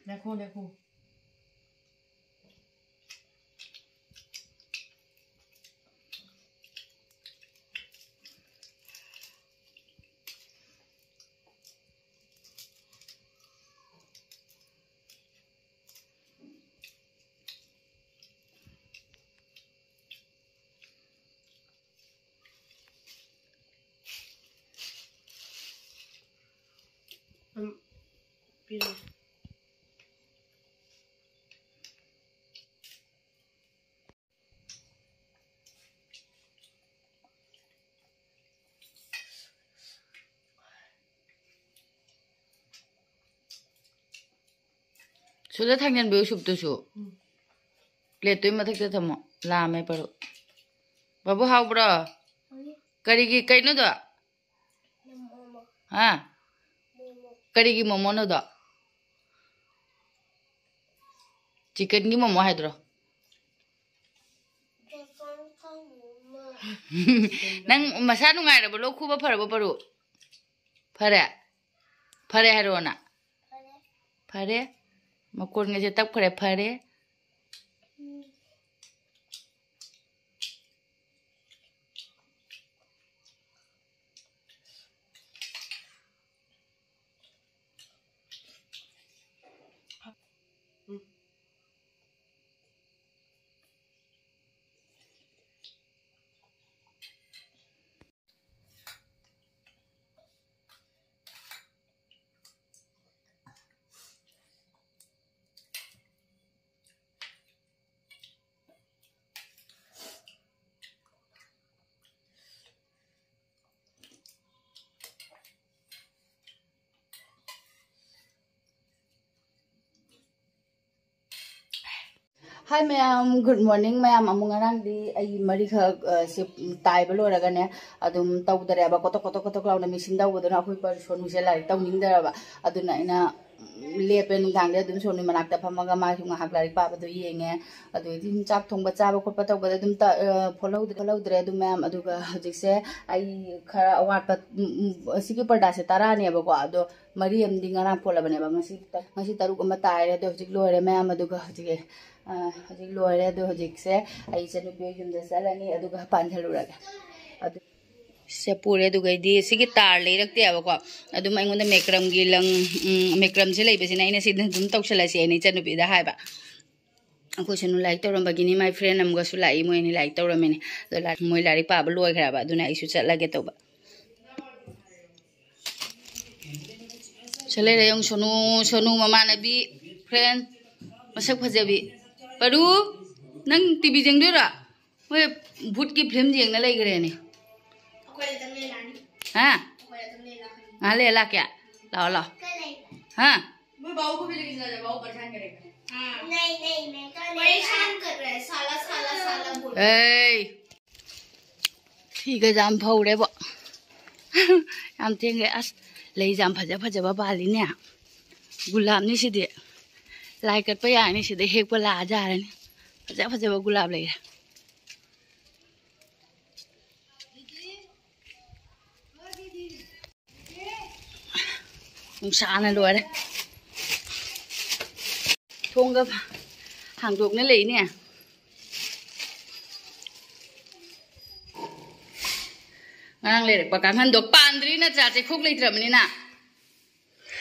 ꯉꯥꯏꯈꯣ, ꯉꯥꯏꯈꯣ꯫ ꯎꯝ, ꯄꯤꯔꯣ꯫ ꯁꯤꯗ ꯊꯥꯡꯖꯟꯕꯤꯌꯨ ꯁꯨꯞꯇꯨꯁꯨ꯫ ꯎꯝ꯫ ꯄ꯭ꯂꯦꯠꯇꯨꯒꯤ ꯃꯊꯛꯇ ꯊꯝꯃꯣ꯫ ꯂꯥꯝꯃꯦ ꯄꯔꯨ꯫ ꯕꯥꯕꯨ, ꯍꯥꯎꯕ꯭ꯔꯣ? ꯍꯥꯎꯏ꯫ ꯀꯔꯤꯒꯤ ꯀꯩꯅꯣꯗꯣ? ꯃꯣꯃꯣ꯫ ꯍꯥ? ꯃꯣꯃꯣ꯫ ꯀꯔꯤꯒꯤ ꯃꯣꯃꯣꯅꯣꯗꯣ? ꯆꯤꯛꯀꯟꯒꯤ ꯃꯣꯃꯣ ꯍꯥꯏꯗ꯭ꯔꯣ? ꯆꯤꯛꯀꯟ ꯈꯪꯗꯦ꯫ ꯅꯪ ꯃꯁꯥ ꯅꯨꯡꯉꯥꯏꯔꯕꯣ? ꯂꯣꯛ ꯈꯨꯕ ꯐꯔꯕꯣ, ꯄꯔꯨ? ꯐꯔꯦ? ꯐꯔꯦ ꯍꯥꯏꯔꯣꯅ꯫ ꯐꯔꯦ꯫ ꯃꯀꯣꯟꯒꯁꯦ ꯇꯛꯈ꯭ꯔꯦ, ꯐꯔꯦ꯫ ꯍꯥꯏ ꯃꯌꯥꯝ, ꯒꯨꯗ ꯃꯣꯔꯅꯤꯡ ꯃꯌꯥꯝ꯫ ꯑꯃꯨꯛ ꯉꯔꯥꯡꯗꯤ ꯑꯩ ꯃꯔꯤꯈꯛ, ꯑ, ꯁꯤ ꯇꯥꯏꯕ ꯂꯣꯏꯔꯒꯅꯦ ꯑꯗꯨꯝ ꯇꯧꯗꯔꯦꯕ꯫ ꯀꯣꯇꯣꯛ ꯀꯣꯇꯣꯛ ꯀꯣꯇꯣꯛ ꯂꯥꯎꯅ ꯃꯦꯆꯤꯟ ꯇꯧꯕꯗꯨꯅ ꯑꯩꯈꯣꯏ ꯄꯔ-, ꯁꯣꯅꯨꯁꯦ ꯂꯥꯏꯔꯤꯛ ꯇꯧꯅꯤꯡꯗꯔꯕ꯫ ꯑꯗꯨꯅ ꯑꯩꯅ, ꯎꯝ, ꯂꯦꯞꯄꯦ꯫ ꯅꯨꯡꯗꯥꯡꯗꯤ ꯑꯗꯨꯝ ꯁꯣꯅꯨ ꯃꯅꯥꯛꯇ ꯐꯝꯃꯒ ꯃꯥꯁꯨ ꯉꯥꯏꯍꯥꯛ ꯂꯥꯏꯔꯤꯛ ꯄꯥꯕꯗꯣ ꯌꯦꯡꯉꯦ꯫ ꯑꯗꯨꯗꯩꯗꯤ ꯑꯗꯨꯝ ꯆꯥꯛ ꯊꯣꯡꯕ ꯆꯥꯕ ꯈꯣꯠꯄ ꯇꯧꯕꯗ ꯑꯗꯨꯝ ꯇ-, ꯑ, ꯐꯣꯠꯍꯧꯗ꯭ꯔꯦ, ꯐꯣꯠꯍꯧꯗ꯭ꯔꯦ꯫ ꯑꯗꯨ ꯃꯌꯥꯝ, ꯑꯗꯨꯒ ꯍꯧꯖꯤꯛꯁꯦ ꯑꯩ ꯈꯔ ꯑꯋꯥꯠꯄ, ꯎꯝ, ꯎꯝ, ꯁꯤꯒꯤ ꯄꯔꯗꯥꯁꯦ ꯇꯔꯥꯅꯦꯕꯀꯣ, ꯑꯗꯣ ꯃꯔꯤ ꯑꯃꯗꯤ ꯉꯔꯥꯡ ꯐꯣꯠꯂꯕꯅꯦꯕ꯫ ꯉꯁꯤ ꯇ-, ꯉꯁꯤ ꯇꯔꯨꯛ ꯑꯃ ꯇꯥꯏꯔꯦ꯫ ꯑꯗꯣ ꯍꯧꯖꯤꯛ ꯂꯣꯏꯔꯦ ꯃꯌꯥꯝ꯫ ꯑꯗꯨꯒ ꯍꯧꯖꯤꯛ, ꯑ, ꯍꯧꯖꯤꯛ ꯂꯣꯏꯔꯦ꯫ ꯑꯗꯣ ꯍꯧꯖꯤꯛꯁꯦ ꯑꯩ ꯏꯆꯟꯅꯨꯄꯤ ꯍꯣꯏ ꯌꯨꯝꯗ ꯆꯠꯂꯅꯤ, ꯑꯗꯨꯒ ꯄꯥꯟꯁꯤꯜꯂꯨꯔꯒꯦ꯫ ꯑꯗꯨ ꯁꯦ ꯄꯨꯔꯦ꯫ ꯑꯗꯨꯒꯩꯗꯤ ꯁꯤꯒꯤ ꯇꯥꯔ ꯂꯩꯔꯛꯇꯦꯕꯀꯣ꯫ ꯑꯗꯨꯝ ꯑꯩꯉꯣꯟꯗ ꯃꯦꯀ꯭ꯔꯝꯒꯤ ꯂꯪ, ꯎꯝ, ꯃꯦꯀ꯭ꯔꯝꯁꯦ ꯂꯩꯕꯁꯤꯅ ꯑꯩꯅ ꯁꯤꯗ ꯑꯗꯨꯝ ꯇꯧꯁꯜꯂꯁꯦꯅ ꯏꯆꯟꯅꯨꯄꯤꯗ ꯍꯥꯏꯕ꯫ ꯑꯩꯈꯣꯏ ꯁꯅꯨ ꯂꯥꯏꯔꯤꯛ ꯇꯧꯔꯝꯕꯒꯤꯅꯤ꯫ ꯃꯥꯏ ꯐ꯭ꯔꯦꯟ ꯑꯃꯒꯁꯨ ꯂꯥꯛꯏ, ꯃꯣꯏ ꯑꯅꯤ ꯂꯥꯏꯔꯤꯛ ꯇꯧꯔꯝꯃꯤꯅꯤ꯫ ꯑꯗꯣ ꯂꯥꯏ-, ꯃꯣꯏ ꯂꯥꯏꯔꯤꯛ ꯄꯥꯕ ꯂꯣꯏꯈ꯭ꯔꯦꯕ, ꯑꯗꯨꯅ ꯑꯩꯁꯨ ꯆꯠꯂꯒꯦ ꯇꯧꯕ꯫ ꯁꯦ ꯂꯩꯔꯦ ꯌꯦꯡꯉꯨ, ꯁꯣꯅꯨ, ꯁꯣꯅꯨ ꯃꯃꯥꯟꯅꯕꯤ, ꯐ꯭ꯔꯦꯟ, ꯃꯁꯛ ꯐꯖꯕꯤ꯫ ꯄꯔꯨ, ꯅꯪ ꯇꯤꯚꯤ ꯌꯦꯡꯗꯣꯏꯔꯣ? ꯃꯣꯏ ꯚꯨꯠꯀꯤ ꯐꯤꯂꯝ ꯌꯦꯡꯅ ꯂꯩꯈ꯭ꯔꯦꯅꯦ꯫ ꯑꯩꯈꯣꯏꯗ ꯆꯪꯉꯦ ꯂꯥꯛꯑꯅꯤ꯫ ꯍꯥ? ꯑꯩꯈꯣꯏꯗ ꯆꯪꯉꯦ ꯂꯥꯛꯑꯅꯤ꯫ ꯉꯥꯏꯍꯥꯛ ꯂꯩꯔ ꯂꯥꯛꯀꯦ꯫ ꯂꯥꯛꯑꯣ, ꯂꯥꯛꯑꯣ꯫ ꯀꯩ ꯂꯩ? ꯍꯥ? वो बाबू को भी लेके चला जाए, बाबू परेशान करेगा। हाँ। नहीं, नहीं, मैं तो नहीं। परेशान कर रहा है, साला, साला, साला बोल। ꯑꯦ, ꯐꯤꯒ ꯌꯥꯝ ꯐꯧꯔꯦꯕꯣ꯫ ꯌꯥꯝ ꯊꯦꯡꯈ꯭ꯔꯦ꯫ ꯑꯁ, ꯂꯩꯁꯦ ꯌꯥꯝ ꯐꯖ ꯐꯖꯕ ꯄꯥꯜꯂꯤꯅꯦ꯫ ꯒꯨꯂꯥꯞꯅꯤ ꯁꯤꯗꯤ꯫ ꯂꯥꯏ ꯀꯠꯄ ꯌꯥꯔꯅꯤ, ꯁꯤꯗ ꯍꯦꯛꯄ ꯂꯥꯛꯑ ꯌꯥꯔꯅꯤ꯫ ꯐꯖ ꯐꯖꯕ ꯒꯨꯂꯥꯞ ꯂꯩꯔꯦ꯫ ꯅꯨꯡꯁꯥꯅ ꯂꯣꯏꯔꯦ꯫ ꯊꯣꯡꯒ ꯍꯥꯡꯗꯣꯛꯅ ꯂꯩꯅꯦ꯫ ꯉꯔꯥꯡ ꯂꯩꯔꯛꯄ ꯀꯥꯡꯍꯟꯗꯣ ꯄꯥꯟꯗ꯭ꯔꯤ ꯅꯠꯇ꯭ꯔꯥ? ꯆꯩꯈꯣꯛ ꯂꯩꯇ꯭ꯔꯕꯅꯤꯅ꯫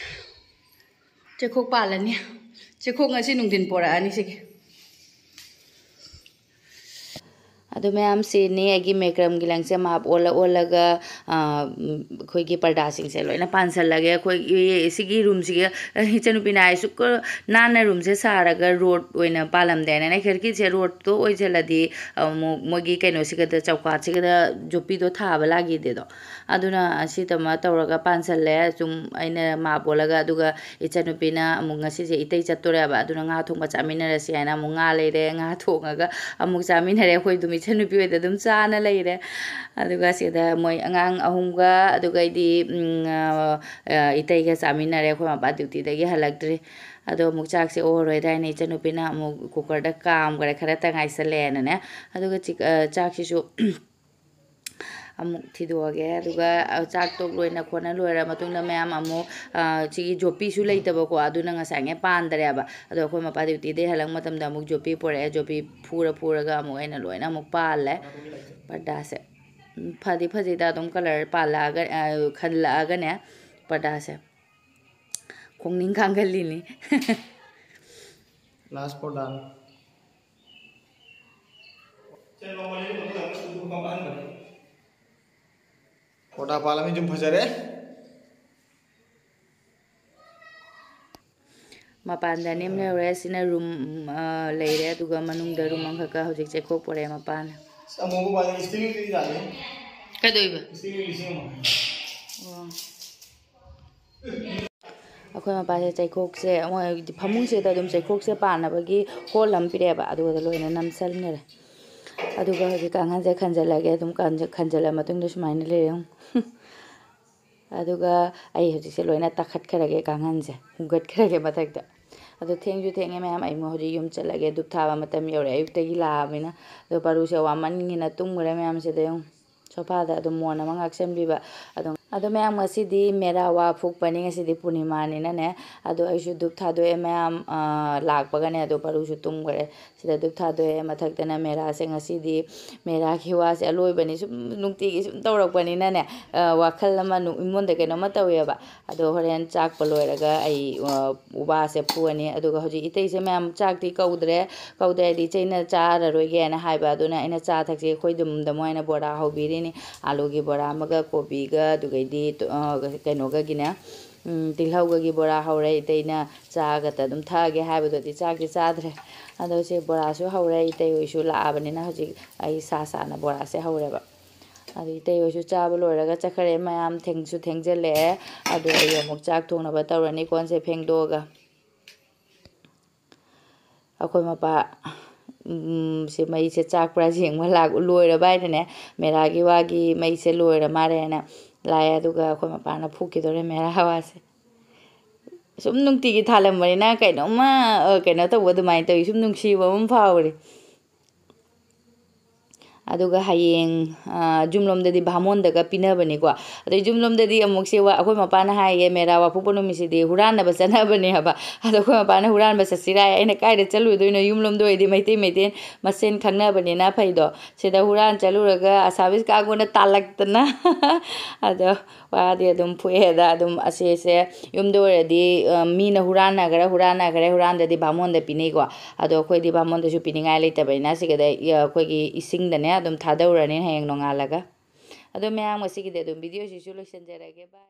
ꯆꯩꯈꯣꯛ ꯄꯥꯜꯂꯅꯤ꯫ ꯆꯩꯈꯣꯛ ꯉꯁꯤ ꯅꯨꯡꯊꯤꯟ ꯄꯣꯔꯛꯑꯅꯤ ꯁꯤꯒꯤ꯫ ꯑꯗꯨ ꯃꯌꯥꯝꯁꯤꯅꯤ ꯑꯩꯒꯤ ꯃꯦꯀ꯭ꯔꯝꯒꯤ ꯂꯪꯁꯦ ꯃꯥꯞ ꯑꯣꯜꯂ ꯑꯣꯜꯂꯒ, ꯑ, ꯎꯝ, ꯑꯩꯈꯣꯏꯒꯤ ꯄꯔꯗꯥꯁꯤꯡꯁꯦ ꯂꯣꯏꯅ ꯄꯥꯟꯁꯜꯂꯒꯦ꯫ ꯑꯩꯈꯣꯏꯒꯤ ꯁꯤꯒꯤ ꯔꯨꯝꯁꯤꯒ, ꯑ, ꯏꯆꯟꯅꯨꯄꯤꯅ ꯍꯥꯏ, "ꯁꯨꯛ ꯅꯥꯟꯅ ꯔꯨꯝꯁꯦ ꯁꯥꯔꯒ ꯔꯣꯠ ꯑꯣꯏꯅ ꯄꯥꯜꯂꯝꯗꯦꯅ"꯫ ꯈꯤꯔꯀꯤꯁꯦ ꯔꯣꯠꯇꯣ ꯑꯣꯏꯁꯜꯂꯗꯤ ꯑꯃꯨꯛ ꯃꯣꯏꯒꯤ ꯀꯩꯅꯣꯁꯤꯒꯗ, ꯆꯧꯀꯥꯠꯁꯤꯒꯗ ꯖꯣꯄꯤꯗꯣ ꯊꯥꯕ ꯂꯥꯛꯈꯤꯗꯦꯗꯣ꯫ ꯑꯗꯨꯅ ꯑꯁꯤꯗꯃ ꯇꯧꯔꯒ ꯄꯥꯟꯁꯜꯂꯦ꯫ ꯁꯨꯝ ꯑꯩꯅ ꯃꯥꯞ ꯑꯣꯜꯂꯒ, ꯑꯗꯨꯒ ꯏꯆꯟꯅꯨꯄꯤꯅ ꯑꯃꯨꯛ ꯉꯁꯤꯁꯦ ꯏꯇꯩ ꯆꯠꯇꯣꯔꯦꯕ, ꯑꯗꯨꯅ ꯉꯥ ꯊꯣꯡꯕ ꯆꯥꯃꯤꯟꯅꯔꯁꯤ ꯍꯥꯏꯅ ꯑꯃꯨꯛ ꯉꯥ ꯂꯩꯔꯦ꯫ ꯉꯥ ꯊꯣꯡꯉꯒ ꯑꯃꯨꯛ ꯆꯥꯃꯤꯟꯅꯔꯦ꯫ ꯑꯩꯈꯣꯏ ꯑꯗꯨꯝ ꯏꯆꯟꯅꯨꯄꯤ ꯍꯣꯏꯗ ꯑꯗꯨꯝ ꯆꯥꯅ ꯂꯩꯔꯦ꯫ ꯑꯗꯨꯒ ꯁꯤꯗ ꯃꯣꯏ ꯑꯉꯥꯡ ꯑꯍꯨꯝꯒ, ꯑꯗꯨꯒ ꯑꯩꯗꯤ, ꯎꯝ, ꯑ, ꯑ, ꯏꯇꯩꯒ ꯆꯥꯃꯤꯟꯅꯔꯦ꯫ ꯑꯩꯈꯣꯏ ꯃꯄꯥ ꯗ꯭ꯌꯨꯇꯤꯗꯒꯤ ꯍꯜꯂꯛꯇ꯭ꯔꯤ꯫ ꯑꯗꯣ ꯑꯃꯨꯛ ꯆꯥꯛꯁꯦ ꯑꯣꯔꯔꯣꯏꯗ꯭ꯔꯥ ꯍꯥꯏꯅ ꯏꯆꯟꯅꯨꯄꯤꯅ ꯑꯃꯨꯛ ꯀꯨꯀꯔꯗ ꯀꯥꯝꯈ꯭ꯔꯦ, ꯈꯔꯇ ꯉꯥꯏꯁꯜꯂꯦꯅꯅꯦ꯫ ꯑꯗꯨꯒ ꯆꯤꯛ-, ꯑ, ꯆꯥꯛꯁꯤꯁꯨ ꯑꯃꯨꯛ ꯊꯤꯗꯣꯛꯑꯒꯦ꯫ ꯑꯗꯨꯒ, ꯑ, ꯆꯥꯛꯇꯣ ꯂꯣꯏꯅ ꯈꯣꯠꯅ ꯂꯣꯏꯔ ꯃꯇꯨꯡꯗ ꯃꯌꯥꯝ ꯑꯃꯨꯛ, ꯑ, ꯁꯤꯒꯤ ꯖꯣꯄꯤꯁꯨ ꯂꯩꯇꯕꯀꯣ, ꯑꯗꯨꯅ ꯉꯁꯥꯏꯉꯩ ꯄꯥꯟꯗ꯭ꯔꯦꯕ꯫ ꯑꯗꯣ ꯑꯩꯈꯣꯏ ꯃꯄꯥ ꯗ꯭ꯌꯨꯇꯤꯗꯩ ꯍꯜꯂꯛ ꯃꯇꯝꯗ ꯑꯃꯨꯛ ꯖꯣꯄꯤ ꯄꯨꯔꯛꯑꯦ꯫ ꯖꯣꯄꯤ ꯐꯨꯔ ꯐꯨꯔꯒ ꯑꯃꯨꯛ ꯑꯩꯅ ꯂꯣꯏꯅ ꯑꯃꯨꯛ ꯄꯥꯜꯂꯦ ꯄꯔꯗꯥꯁꯦ꯫ ꯎꯝ, ꯐꯗꯤ ꯐꯖꯩꯗ, ꯑꯗꯨꯝ ꯀꯂꯔ ꯄꯥꯜꯂꯛꯑꯒ, ꯑ, ꯈꯜꯂꯛꯑꯒꯅꯦ ꯄꯔꯗꯥꯁꯦ꯫ ꯈꯣꯡꯅꯤꯡ ꯀꯥꯡꯒꯜꯂꯤꯅꯤ꯫ ꯂꯥꯁ ꯄꯔꯗꯥꯅꯤ꯫ ꯄꯔꯗꯥ ꯄꯥꯜꯂꯃꯤ, ꯌꯨꯝ ꯐꯖꯔꯦ꯫ ꯃꯄꯥꯟꯗ ꯅꯦꯝ ꯂꯩꯍꯧꯔꯦ꯫ ꯁꯤꯅ ꯔꯨꯝ, ꯑ, ꯂꯩꯔꯦ, ꯑꯗꯨꯒ ꯃꯅꯨꯡꯗ ꯔꯨꯝ ꯑꯃꯈꯛꯀ ꯍꯧꯖꯤꯛ ꯆꯩꯈꯣꯛ ꯄꯣꯔꯛꯑꯦ ꯃꯄꯥꯅ꯫ ꯑꯃꯨꯕ ꯄꯥꯜꯂꯦ, ꯏꯁꯇꯤꯜꯒꯤ ꯌꯥꯅꯤ꯫ ꯀꯩꯗꯧꯏꯕ? ꯏꯁꯇꯤꯜꯒꯤ ꯂꯤꯁꯤꯡ ꯑꯃ꯫ ꯑꯣ꯫ ꯑꯩꯈꯣꯏ ꯃꯄꯥꯁꯦ ꯆꯩꯈꯣꯛꯁꯦ, ꯃꯣꯏ ꯐꯃꯨꯡꯁꯤꯗ ꯑꯗꯨꯝ ꯆꯩꯈꯣꯛꯁꯦ ꯄꯥꯟꯅꯕꯒꯤ ꯍꯣꯜ ꯑꯃ ꯄꯤꯔꯛꯑꯦꯕ, ꯑꯗꯨꯒ ꯂꯣꯏꯅ ꯅꯝꯁꯟꯈꯔꯦ꯫ ꯑꯗꯨꯒ ꯍꯧꯖꯤꯛ ꯀꯥꯡꯈꯟꯁꯦ ꯈꯟꯖꯜꯂꯒꯦ, ꯑꯗꯨꯝ ꯀꯥꯟ-, ꯈꯟꯖꯜꯂ ꯃꯇꯨꯡꯗ ꯁꯨꯃꯥꯏꯅ ꯂꯩꯔꯦ꯫ ꯑꯗꯨꯒ ꯑꯩ ꯍꯧꯖꯤꯛꯁꯦ ꯂꯣꯏꯅ ꯇꯥꯈꯠꯈ꯭ꯔꯒꯦ, ꯀꯥꯡꯈꯟꯁꯦ ꯍꯨꯝꯒꯠꯈ꯭ꯔꯒꯦ ꯃꯊꯛꯇ꯫ ꯑꯗꯣ ꯊꯦꯡꯁꯨ ꯊꯦꯡꯉꯦ ꯃꯌꯥꯝ, ꯑꯩ ꯍꯧꯖꯤꯛ ꯌꯨꯝ ꯆꯠꯂꯒꯦ, ꯙꯨꯞ ꯊꯥꯕ ꯃꯇꯝ ꯌꯧꯔꯦ, ꯑꯌꯨꯛꯇꯒꯤ ꯂꯥꯛꯑꯕꯅꯤꯅ꯫ ꯑꯗꯣ ꯄꯥꯔꯨꯁꯦ ꯋꯥꯃꯟꯒꯤꯅ ꯇꯨꯝꯈ꯭ꯔꯦ ꯃꯌꯥꯝꯁꯤꯗ ꯌꯦꯡꯉꯨ꯫ ꯁꯣꯐꯥꯗ ꯑꯗꯨꯝ ꯃꯣꯟ ꯑꯃ ꯉꯥꯛꯁꯟꯕꯤꯕ꯫ ꯑꯗꯨꯝ ꯑꯗꯣ ꯃꯌꯥꯝ, ꯉꯁꯤꯗꯤ ꯃꯦꯔꯥ ꯋꯥ ꯐꯨꯛꯄꯅꯤ, ꯉꯁꯤꯗꯤ ꯄꯨꯔꯅꯤꯃꯥꯅꯤꯅꯅꯦ꯫ ꯑꯗꯣ ꯑꯩꯁꯨ ꯙꯨꯞ ꯊꯥꯗꯣꯛꯑꯦ ꯃꯌꯥꯝ, ꯑ, ꯂꯥꯛꯄꯒꯅꯦ꯫ ꯑꯗꯣ ꯄꯔꯨꯁꯨ ꯇꯨꯝꯈ꯭ꯔꯦ꯫ ꯁꯤꯗ ꯙꯨꯞ ꯊꯥꯗꯣꯛꯑꯦ꯫ ꯃꯊꯛꯇꯅ ꯃꯦꯔꯥꯁꯦ, ꯉꯁꯤꯗꯤ ꯃꯦꯔꯥꯒꯤ ꯋꯥꯁꯦ ꯑꯂꯣꯏꯕꯅꯤ꯫ ꯁꯨꯝ ꯅꯨꯡꯇꯤꯒꯤ ꯁꯨꯝ ꯇꯧꯔꯛꯄꯅꯤꯅꯅꯦ, ꯑ, ꯋꯥꯈꯜ ꯑꯃ ꯅꯨ-, ꯑꯩꯉꯣꯟꯗ ꯀꯩꯅꯣꯝꯃ ꯇꯧꯋꯦꯕ꯫ ꯑꯗꯣ ꯍꯣꯔꯦꯟ ꯆꯥꯛꯄ ꯂꯣꯏꯔꯒ ꯑꯩ, ꯑ, ꯋꯥꯁꯦ ꯐꯨꯑꯅꯤ꯫ ꯑꯗꯨꯒ ꯍꯧꯖꯤꯛ ꯏꯇꯩꯁꯦ ꯃꯌꯥꯝ ꯆꯥꯛꯇꯤ ꯀꯧꯗ꯭ꯔꯦ, ꯀꯧꯗ꯭ꯔꯦ ꯍꯥꯏꯗꯤ ꯏꯆꯦꯅ ꯆꯥꯔꯔꯣꯏꯒꯦꯅ ꯍꯥꯏꯕ꯫ ꯑꯗꯨꯅ ꯑꯩꯅ ꯆꯥ ꯊꯛꯁꯦ, ꯑꯩꯈꯣꯏ ꯑꯗꯨꯝꯗ ꯃꯣꯏꯅ ꯕꯣꯔꯥ ꯍꯧꯕꯤꯔꯤꯅꯤ꯫ ꯑꯥꯂꯨꯒꯤ ꯕꯣꯔꯥ ꯑꯃꯒ, ꯀꯣꯕꯤꯒ, ꯑꯗꯨꯒꯩꯗꯤ, ꯑ, ꯀꯩꯅꯣꯒꯒꯤꯅꯦ, ꯎꯝ, ꯇꯤꯜꯍꯧꯒꯒꯤ ꯕꯣꯔꯥ ꯍꯧꯔꯦ꯫ ꯏꯇꯩꯅ ꯆꯥꯒꯇ ꯑꯗꯨꯝ ꯊꯛꯑꯒꯦ ꯍꯥꯏꯕꯗꯨꯗꯤ ꯆꯥꯛꯇꯤ ꯆꯥꯗ꯭ꯔꯦ꯫ ꯑꯗꯣ ꯁꯤ ꯕꯣꯔꯥꯁꯨ ꯍꯧꯔꯦ꯫ ꯏꯇꯩ ꯍꯣꯏꯁꯨ ꯂꯥꯛꯑꯕꯅꯤꯅ ꯍꯧꯖꯤꯛ ꯑꯩ ꯁꯥ ꯁꯥꯅ ꯕꯣꯔꯥꯁꯦ ꯍꯧꯔꯦꯕ꯫ ꯑꯗꯣ ꯏꯇꯩ ꯍꯣꯏꯁꯨ ꯆꯥꯕ ꯂꯣꯏꯔꯒ ꯆꯠꯈ꯭ꯔꯦ꯫ ꯃꯌꯥꯝ ꯊꯦꯡꯁꯨ ꯊꯦꯡꯖꯤꯜꯂꯛꯑꯦ꯫ ꯑꯗꯣ ꯑꯩ ꯑꯃꯨꯛ ꯆꯥꯛ ꯊꯣꯡꯅꯕ ꯇꯧꯔꯅꯤ, ꯀꯣꯟꯁꯦ ꯐꯦꯡꯗꯣꯛꯑꯒ꯫ ꯑꯩꯈꯣꯏ ꯃꯄꯥ, ꯎꯝ, ꯁꯤ ꯃꯩꯁꯦ ꯆꯥꯛꯄ꯭ꯔꯥ ꯌꯦꯡꯕ ꯂꯥꯛ-, ꯂꯣꯏꯔꯕ ꯍꯥꯏꯅꯅꯦ, ꯃꯦꯔꯥꯒꯤ ꯋꯥꯒꯤ ꯃꯩꯁꯦ ꯂꯣꯏꯔ ꯃꯥꯜꯂꯦꯅ ꯂꯥꯛꯑꯦ꯫ ꯑꯗꯨꯒ ꯑꯩꯈꯣꯏ ꯃꯄꯥꯅ ꯐꯨꯛꯈꯤꯗꯧꯔꯦ ꯃꯦꯔꯥ ꯋꯥꯁꯦ꯫ ꯁꯨꯝ ꯅꯨꯡꯇꯤꯒꯤ ꯊꯥꯜꯂꯝꯕꯅꯤꯅ ꯀꯩꯅꯣꯝꯃ, ꯑ, ꯀꯩꯅꯣ ꯇꯧꯕ ꯑꯗꯨꯃꯥꯏꯅ ꯇꯧꯋꯤ꯫ ꯁꯨꯝ ꯅꯨꯡꯁꯤꯕ ꯑꯃ ꯐꯥꯎꯔꯤ꯫ ꯑꯗꯨꯒ ꯍꯌꯦꯡ, ꯑ, ꯌꯨꯝꯂꯣꯝꯗꯗꯤ ꯚꯥꯃꯣꯟꯗꯒ ꯄꯤꯅꯕꯅꯤꯀꯣ꯫ ꯑꯗꯩ ꯌꯨꯝꯂꯣꯝꯗꯗꯤ ꯑꯃꯨꯛꯁꯦ ꯋꯥ-, ꯑꯩꯈꯣꯏ ꯃꯄꯥꯅ ꯍꯥꯏꯌꯦ, ꯃꯦꯔꯥ ꯋꯥꯐꯨꯛꯄ ꯅꯨꯃꯤꯠꯁꯤꯗꯤ ꯍꯨꯔꯥꯟꯅꯕ ꯆꯠꯅꯕꯅꯦ ꯍꯥꯏꯕ꯫ ꯑꯗꯣ ꯑꯩꯈꯣꯏ ꯃꯄꯥꯅ ꯍꯨꯔꯥꯟꯕ ꯆꯠꯁꯤꯔꯥ ꯍꯥꯏ꯫ ꯑꯩꯅ ꯀꯥꯏꯗ ꯆꯠꯂꯨꯗꯣꯏꯅꯣ? ꯌꯨꯝꯂꯣꯝꯗ ꯑꯣꯏꯗꯤ ꯃꯩꯇꯩ ꯃꯩꯇꯩ ꯃꯁꯦꯟ ꯈꯪꯅꯕꯅꯤꯅ ꯐꯩꯗꯣ꯫ ꯁꯤꯗ ꯍꯨꯔꯥꯟ ꯆꯠꯂꯨꯔꯒ ꯑꯁꯥꯕꯤꯁ ꯀꯥꯡꯕꯨꯅ ꯇꯥꯜꯂꯛꯇꯅ꯫ ꯑꯗꯣ ꯋꯥꯗꯤ ꯑꯗꯨꯝ ꯐꯨꯛꯑꯦꯗ꯫ ꯑꯗꯨꯝ ꯑꯁꯤꯁꯦ ꯌꯨꯝꯗ ꯑꯣꯏꯔꯗꯤ, ꯑ, ꯃꯤꯅ ꯍꯨꯔꯥꯟꯅꯈ꯭ꯔꯦ, ꯍꯨꯔꯥꯟꯅꯈ꯭ꯔꯦ, ꯍꯨꯔꯥꯟꯗꯗꯤ ꯚꯥꯃꯣꯟꯗ ꯄꯤꯅꯩꯀꯣ꯫ ꯑꯗꯣ ꯑꯩꯈꯣꯏꯗꯤ ꯚꯥꯃꯣꯟꯗꯁꯨ ꯄꯤꯅꯤꯡꯉꯥꯏ ꯂꯩꯇꯕꯅꯤꯅ ꯁꯤꯒꯗ, ꯑ, ꯑꯩꯈꯣꯏꯒꯤ ꯏꯁꯤꯡꯗꯅꯦ ꯑꯗꯨꯝ ꯊꯥꯗꯧꯔꯅꯤ ꯍꯌꯦꯡ ꯅꯣꯡꯉꯥꯜꯂꯒ꯫ ꯑꯗꯣ ꯃꯌꯥꯝ, ꯉꯁꯤꯒꯤꯗꯤ ꯑꯗꯨꯝ ꯚꯤꯗꯤꯑꯣꯁꯤꯁꯨ ꯂꯣꯏꯁꯤꯟꯖꯔꯒꯦ꯫ ꯕꯥꯏ꯫